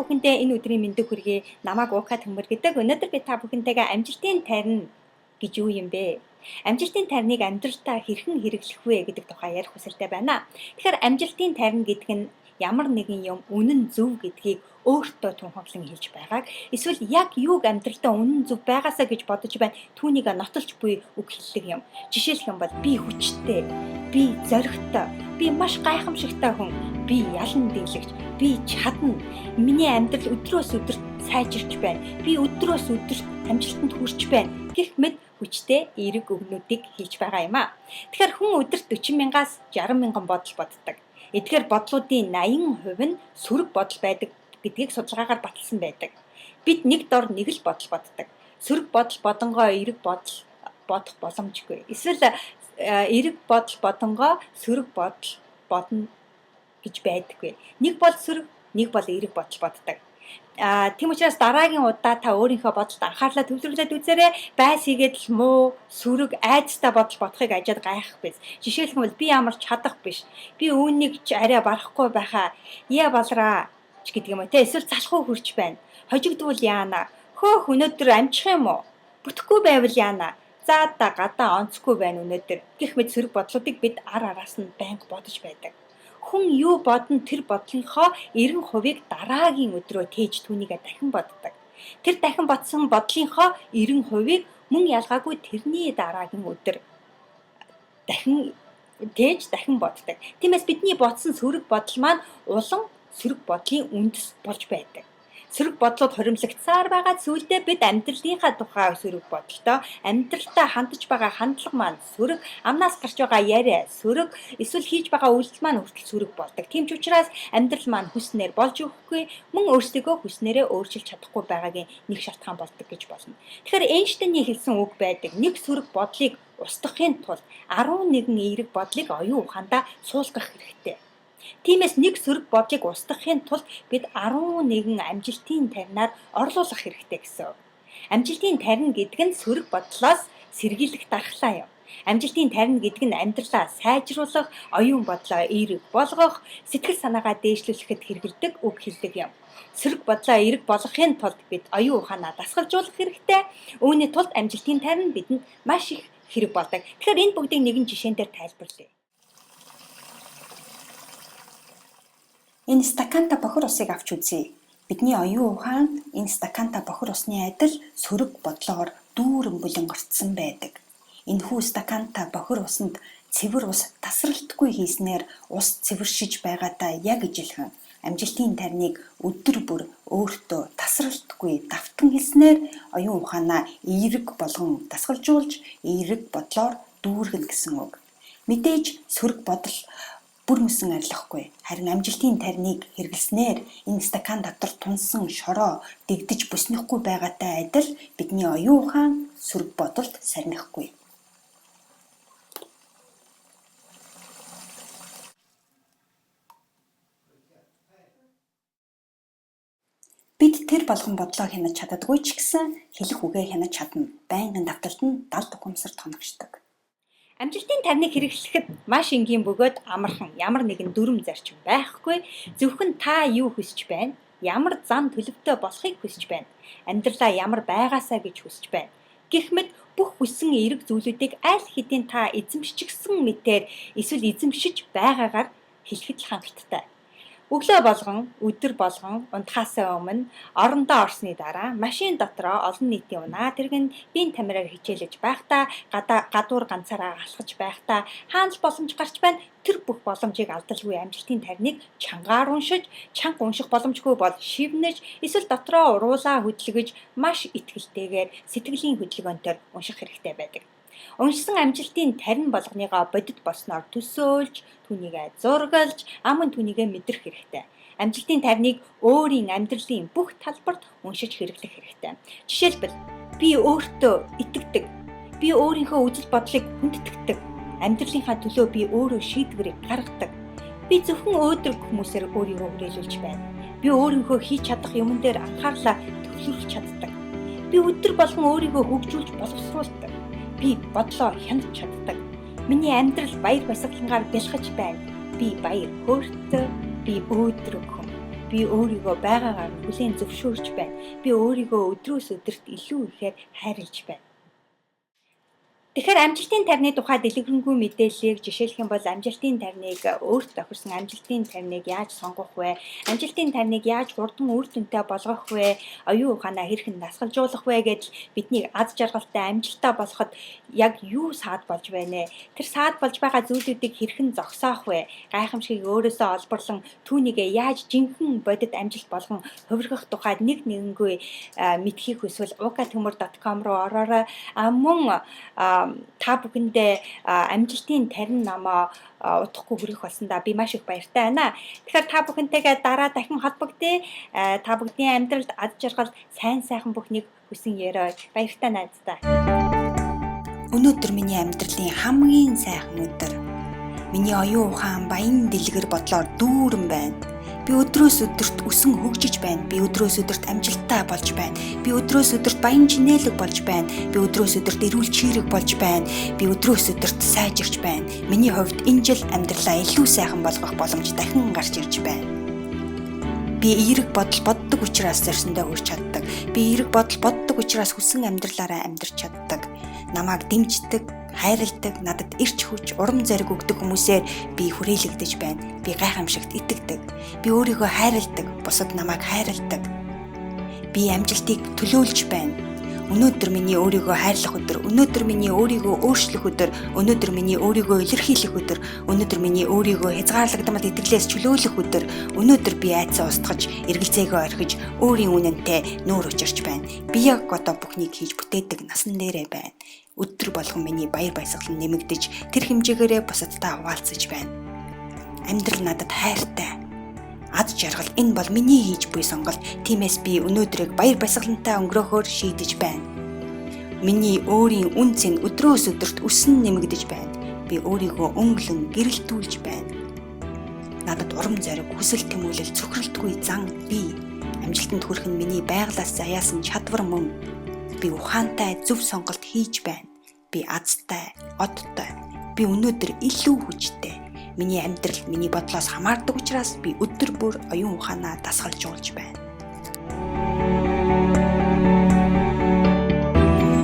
бүхэндээ энэ өдрийн мэндийг хүргэе. Намайг Уука Төмөр гэдэг. Өнөөдөр би та бүхэнтэйгээ амжилтын тарин гэж юу юм бэ? Амжилтын тариныг амьдралтаа хэрхэн хэрэглэх вэ гэдэг тухай ярих хүсэлтэй байна. Тэгэхээр амжилтын тарин гэдэг нь ямар нэгэн юм үнэн зөв гэдгийг өөртөө тунхаглан хэлж байгааг эсвэл яг юуг амьдралдаа үнэн зөв байгаасаа гэж бодож байна түүнийг нотолж буй үг хэллэг юм. Жишээлх юм бол би хүчтэй, би зоригтой, би маш гайхамшигтай хүн, би ялан дийлэгч, би чадна. Миний амьдрал өдрөөс өдөрт сайжирч байна. Би өдрөөс өдөрт амжилтанд хүрч байна гэх мэт хүчтэй эерэг үгнүүдийг хэлж байгаа юм а. Тэгэхээр хүн өдөрт 40 мянгаас 60 мянган бодол боддог. Эдгээр бодлуудын 80% нь сөрөг бодол байдаг гэдгийг судалгаагаар баталсан байдаг. Бид нэг дор нэг л бодол боддог. Сөрөг бодол бодонгоо эерэг бодол бодох боломжгүй. Эсвэл эерэг бодол бодонгоо сөрөг бодол бодно гэж байдаггүй. Нэг бол сөрөг, нэг бол эерэг бодол боддог. Тийм учраас дараагийн удаа та өөрийнхөө бодолд анхаарлаа төвлөрүүлээд үзээрэй. Байс хийгээд л муу, сөрөг, айдастай бодол бодохыг ажиад гайхах биз. Жишээлх юм бол би ямар ч чадах биш. Би үүнийг ч арай барахгүй байхаа. Яа балраа ч гэдэг юм уу те. Эсвэл залхуу хөрч байна. Хожигдвол яана. Хөөх өнөөдөр амжих юм уу? Бүтэхгүй байвал яана. За да гадаа онцгүй байна өнөөдөр. Гэх мэт сөрөг бодлуудыг бид ар араас нь байнга бодож байдаг. Хүн юу бодно тэр бодлынхоо 90%-ийг дараагийн өдрөө тээж түүнийгээ дахин боддог. Тэр дахин бодсон бодлынхоо 90%-ийг мөн ялгаагүй тэрний дараагийн өдөр дахин тээж дахин боддог. Тиймээс бидний бодсон сөрөг бодол маань улам сөрөг бодлын үндэс болж байдаг. Сөрөг бодлууд хоримтлагдсаар байгаа зүйлдээ бид амьдралынхаа тухай сөрөг бодолтой, амьдралдаа хандаж байгаа хандлага маань сөрөг, амнаас гарч байгаа яриа сөрөг, эсвэл хийж байгаа үйлдэл маань хүртэл сөрөг болдог. Тийм ч учраас амьдрал маань хүснээр болж өгөхгүй, мөн өөрсдийгөө хүснээрээ өөрчилж чадахгүй байгаагийн нэг шалтгаан болдог гэж болно. Тэгэхээр Эйнштейний хэлсэн үг байдаг. Нэг сөрөг бодлыг устгахын тулд 11 эерэг бодлыг оюун ухаандаа суулгах хэрэгтэй. Тиймээс нэг сөрөг бодлыг устгахын тулд бид 11 амжилтын таринаар орлуулах хэрэгтэй гэсэн үг. Амжилтын тарин гэдэг нь сөрөг бодлоос сэргийлэх дархлаа юм. Амжилтын тарин гэдэг нь амьдралаа сайжруулах, оюун бодлоо эерэг болгох, сэтгэл санаагаа дээшлүүлэхэд хэрэглэдэг үг хэллэг юм. Сөрөг бодлоо эерэг болгохын тулд бид оюун ухаанаа дасгалжуулах хэрэгтэй. Үүний тулд амжилтын тарин бидэнд маш их хэрэг болдог. Тэгэхээр энэ бүгдийг нэгэн жишээн дээр тайлбарлая. Энэ стаканта бохир усыг авч үзье. Бидний оюун ухаан энэ стаканта бохир усны адил сөрөг бодлоогоор дүүрэн булангорцсон байдаг. Энэхүү стаканта бохир усанд цэвэр ус тасралтгүй хийснээр ус цэвэршиж байгаатай яг ижилхэн амжилтын тариныг өдөр бүр өөртөө тасралтгүй давтан хэлснээр оюун ухаанаа эерэг болгон дасгалжуулж эерэг бодлоор дүүргэнэ гэсэн үг. Мэдээж сөрөг бодол бүр мөсөн арилгахгүй. Харин амжилтын тариныг хэрэглэснээр энэ стакан дотор тунсан шороо дэгдэж бүснэхгүй байгаатай адил бидний оюун ухаан сөрөг бодолд сарнихгүй. Бид тэр болгон бодлоо хянаж чаддаггүй ч гэсэн хэлэх үгээ хянаж чадна. Байнгын давталт нь далд ухамсарт хоногшдог. Амжилтын тариныг хэрэглэхэд маш энгийн бөгөөд амархан ямар нэгэн дүрэм зарчим байхгүй. Зөвхөн та юу хүсэж байна? Ямар зан төлөвтэй болохыг хүсэж байна? Амьдралаа ямар байгаасаа гэж хүсэж байна? Гэх мэт бүх хүссэн эерэг зүйлүүдийг аль хэдийн та эзэмшчихсэн мэтээр эсвэл эзэмшиж байгаагаар хэлэхэд л хангалттай. Өглөө болгон, өдөр болгон унтахаасаа өмнө орондоо орсны дараа машин дотроо олон нийтийн унаа тэргэнд биеийн тамираар хичээлэж байхдаа гадуур ганцаараа алхаж байхдаа хаана л боломж гарч байна тэр бүх боломжийг алдалгүй амжилтын тариныг чангаар уншиж, чанга унших боломжгүй бол шивнэж, эсвэл дотроо уруулаа хөдөлгөж маш итгэлтэйгээр сэтгэлийн хөдөлгөөнтөөр унших хэрэгтэй байдаг. Уншсан амжилтын тарин болгоныгоо бодит болсноор төсөөлж, түүнийгээ зургалж, аман түүнийгээ мэдрэх хэрэгтэй. Амжилтын тариныг өөрийн амьдралын бүх талбарт уншиж хэрэглэх хэрэгтэй. Жишээлбэл, би өөртөө итгэдэг. Би өөрийнхөө үзэл бодлыг хүндэтгэдэг. Амьдралынхаа төлөө би өөрөө шийдвэрийг гаргадаг. Би зөвхөн өөдрөг хүмүүсээр өөрийгөө хүрээлүүлж байна. Би өөрийнхөө хийж чадах юмн дээр анхаарлаа төвлөрүүлж чаддаг. Би өдөр болгон өөрийгөө хөгжүүлж боловсруулдаг. Би бодлоо хянаж чаддаг. Миний амьдрал баяр баясгалангаар бялхаж байна. Би баяр хөөртэй, би өөдрөг хүн. Би Би өөрийгөө байгаагаар нь хүлээн зөвшөөрч байна. Би өөрийгөө өдрөөс өдөрт илүү ихээр хайрлаж байна. Тэгэхээр амжилтын тарны тухай дэлгэрэнгүй мэдээллийг жишээлэх юм бол амжилтын тарныг өөрт тохирсон амжилтын тарныг яаж сонгох вэ? Амжилтын тарныг яаж хурдан үр дүнтэй болгох вэ? Оюун ухаанаа хэрхэн дасгалжуулах вэ гэдэл бидний аз жаргалтай амжилттай болоход яг юу саад болж байна вэ? Тэр саад болж байгаа зүйлүүдийг хэрхэн зогсоох вэ? Гайхамшигыг өөрөөсөө олборлон түүнийгээ яаж жинхэнэ бодит амжилт болгон хувиргах тухайд нэг нэгэнгүй мэдхийг хүсвэл ukatumur.com руу ороорой. Мөн та бүхэндээ амжилтын тарин номоо удахгүй хүргэх болсондоо би маш их баяртай байна. Тэгэхээр та бүхэнтэйгээ дараа дахин холбогдъё. Та бүгдийн амьдралд аз жаргал, сайн сайхан бүхнийг хүсэн ерөөе. Баяртай найздаа. Өнөөдөр миний амьдралын хамгийн сайхан өдөр. Миний оюун ухаан баян дэлгэр бодлоор дүүрэн байна. Би өдрөөс өдөрт өсөн хөгжиж байна. Би өдрөөс өдөрт амжилттай болж байна. Би өдрөөс өдөрт баян чинээлэг болж байна. Би өдрөөс өдөрт эрүүл чийрэг болж байна. Би өдрөөс өдөрт сайжирч байна. Миний хувьд энэ жил амьдралаа илүү сайхан болгох боломж дахин гарч ирж байна. Би эерэг бодол боддог учраас зорьсондоо хүрч чаддаг. Би эерэг бодол боддог учраас хүссэн амьдралаараа амьдарч чаддаг. Намайг дэмждэг, хайрладаг, надад эрч хүч, урам зориг өгдөг хүмүүсээр би хүрээлэгдэж байна. Би гайхамшигт итгэдэг. Би өөрийгөө хайрладаг, бусад намайг хайрладаг. Би амжилтыг төлөөлж байна. Өнөөдөр миний өөрийгөө хайрлах өдөр, өнөөдөр миний өөрийгөө өөрчлөх өдөр, өнөөдөр миний өөрийгөө илэрхийлэх өдөр, өнөөдөр миний өөрийгөө хязгаарлагдмал итгэлээс чөлөөлөх өдөр, өнөөдөр би айдсаа устгаж, эргэлзээгээ орхиж, өөрийн үнэнтэй нүүр учирч байна. Би яг одоо бүхнийг хийж бүтээдэг насан дээрээ байна. Өдөр болгон миний баяр баясгалан нэмэгдэж, тэр хэмжээгээрээ бусадтай хуваалцаж байна. Амьдрал надад хайртай. Аз жаргал энэ бол миний хийж буй сонголт. Тиймээс би өнөөдрийг баяр баясгалантай өнгөрөөхөөр шийдэж байна. Миний өөрийн үн цэн өдрөөс өдөрт өсөн нэмэгдэж байна. Би өөрийгөө өнгөлөн гэрэлтүүлж байна. Надад урам зориг, хүсэл тэмүүлэл, цөхрөлтгүй зан бий. Амжилтанд хүрэх нь миний байгалиас заяасан чадвар мөн. Би ухаантай зөв сонголт хийж байна. Би азтай, одтой. Би өнөөдөр илүү хүчтэй. Миний амьдрал миний бодлоос хамаардаг учраас би өдөр бүр оюун ухаанаа дасгалжуулж байна.